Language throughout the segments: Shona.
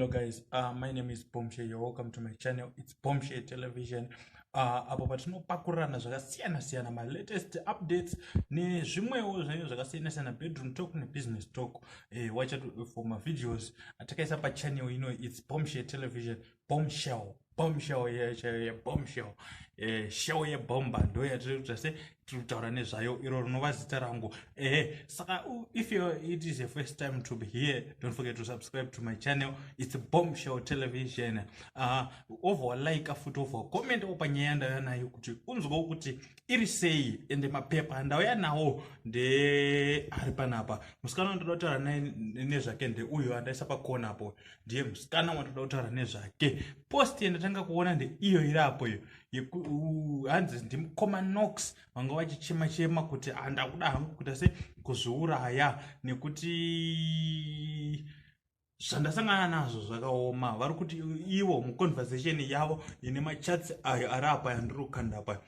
Hello guys, my name is Bombshell. You're welcome to my channel. It's Bombshell Television. Apo patinopakurirana zvakasiyana siyana, malatest updates nezvimwewo zvinenge zvakasiyana siyana, bedroom talk nebusiness talk. Watch out for mavideos atakaisa pachannel ino. It's Bombshell Television. Bombshell, bombshell yebombshell, shell yebhomba ndo yatiri kuita se tiri kutaura nezvayo. Iro rinova zita rangu. Ehe, saka if it is your first time to be here, don't forget to subscribe to my channel. It's Bombshell Television. Obva walike futi, obva wacomment panyaya yandauya nayo kuti unzwawo kuti iri sei. Ende mapepa andauya nawo ndeari panapa. Musikana wandoda kutaura naye nezvake ndeuyo andaisa pakona apo. Ndiye musikana wandoda kutaura nezvake. Post yandatanga kuona ndeiyo iri apo iyo, hanzi ndimukoma Nox vanga vachichema chema kuti handakuda hangu kuita se kuzviuraya nekuti zvandasangana nazvo zvakaoma. Vari kuti ivo muconversation yavo ine machats ayo ari apa yandiri kukanda apa,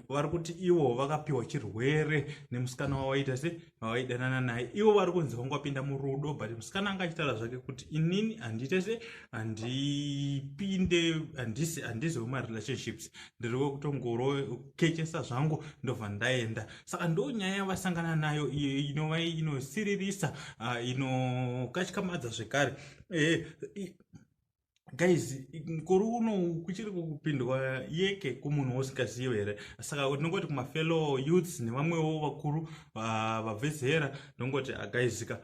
vari kuti ivo vakapiwa chirwere nemusikana wavaita se vavaidanana naye. Ivo vari kunzi vanga vapinda murudo, but musikana anga achitaura zvake kuti inini handiite se handipinde, handisi, handizi wemarelationships, ndiri wekutongorokechesa zvangu ndobva ndaenda. Saka ndo nyaya yavasangana nayo iyo inova inosiririsa, inokatyamadza zvekare. Guys, mukore uno kuchiri kupindwa yeke kumunhu usingazivi here? Saka ndinongoti kumafellow youths nevamwewo vakuru vabve zera, ndongoti guys ka,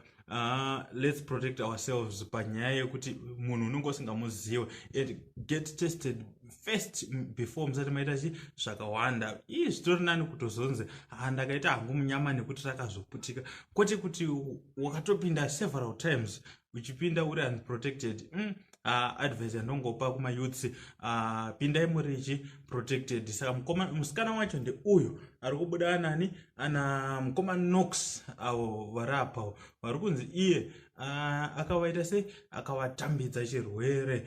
let's protect ourselves panyaya yekuti munhu unenge usingamuzive, and get tested first before musati maita chi zvakawanda. Ii, zvitori nani kutozonzi ha, ndakaita hangu munyama nekuti rakazoputika, kwete kuti wakatopinda several times uchipinda uri unprotected. Advice yandongopa kumayouths, pindai murichi protected. Saka musikana wacho ndeuyu ari kubuda anani ana mukoma Nox avo vari apawo, vari kunzi iye akavaita sei, akavatambidza chirwere.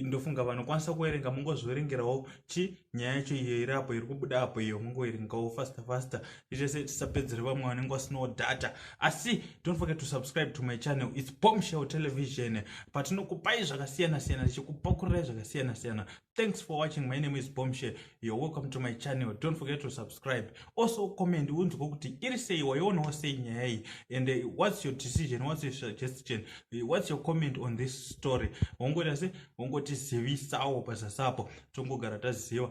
Ndofunga vanokwanisa kuverenga mungozviverengerawo chi nyaya yacho iyo iri apo, iri kubuda apo iyo, mungoverengawo faster faster tichese tisapedzere vamwe vanenge vasinawo data. Asi don't forget to subscribe to my channel. It's Bombshell Television, patinokupai zvakasiyana siyana, tichikupakurirai zvakasiyana siyana. Thanks for watching. My name is Bombshell. You're welcome to my channel. Don't forget to subscribe. Also comment unzwe kuti iri sei, waionawo sei nyaya iyi, and what's your decision, what's your suggestion, what's your comment on this story? Wongoita se wongotizivisawo pazasapo, tongogara taziva.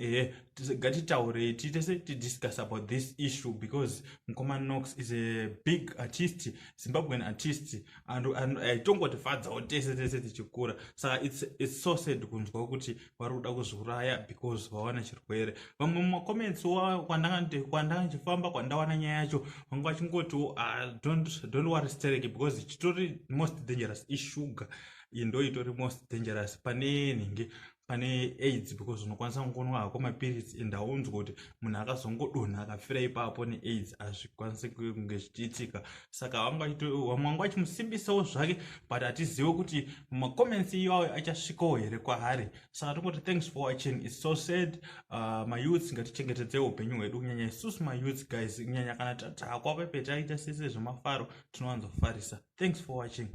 Ehe, ngatitaurei, tiite se tidiscuss about this issue, because mukoma Nox is a big artist, Zimbabwean artist, and aitongotifadzawo tese tese tichikura. Saka it's so sad kunzwa kuti vari kuda kuzviuraya because vawana chirwere. Vamwe mumacomments kwandanga ndichifamba, kwandawana nyaya yacho, vanga vachingotiwo, don't worry sterek, because chitori most dangerous ishuga. Iyi ndo itori most dangerous pane nhingi, pane AIDS, because unokwanisa kungonwa hako mapiritsi and haunzwa kuti munhu akazongodonha akafira ipapo. NeAIDS hazvikwanisi kunge zvichiitika. Saka vamwe vanga vachimusimbisawo zvake, but hatizive kuti macomments iwayo achasvikawo here kwaari. Saka tongoti thanks for watching. It's so sad. Mayouths, ngatichengetedzei upenyu hwedu, kunyanya isusu mayouths guys, kunyanya kana tadhakwa pepe taita sese zvemafaro, tinowanzofarisa. Thanks for watching.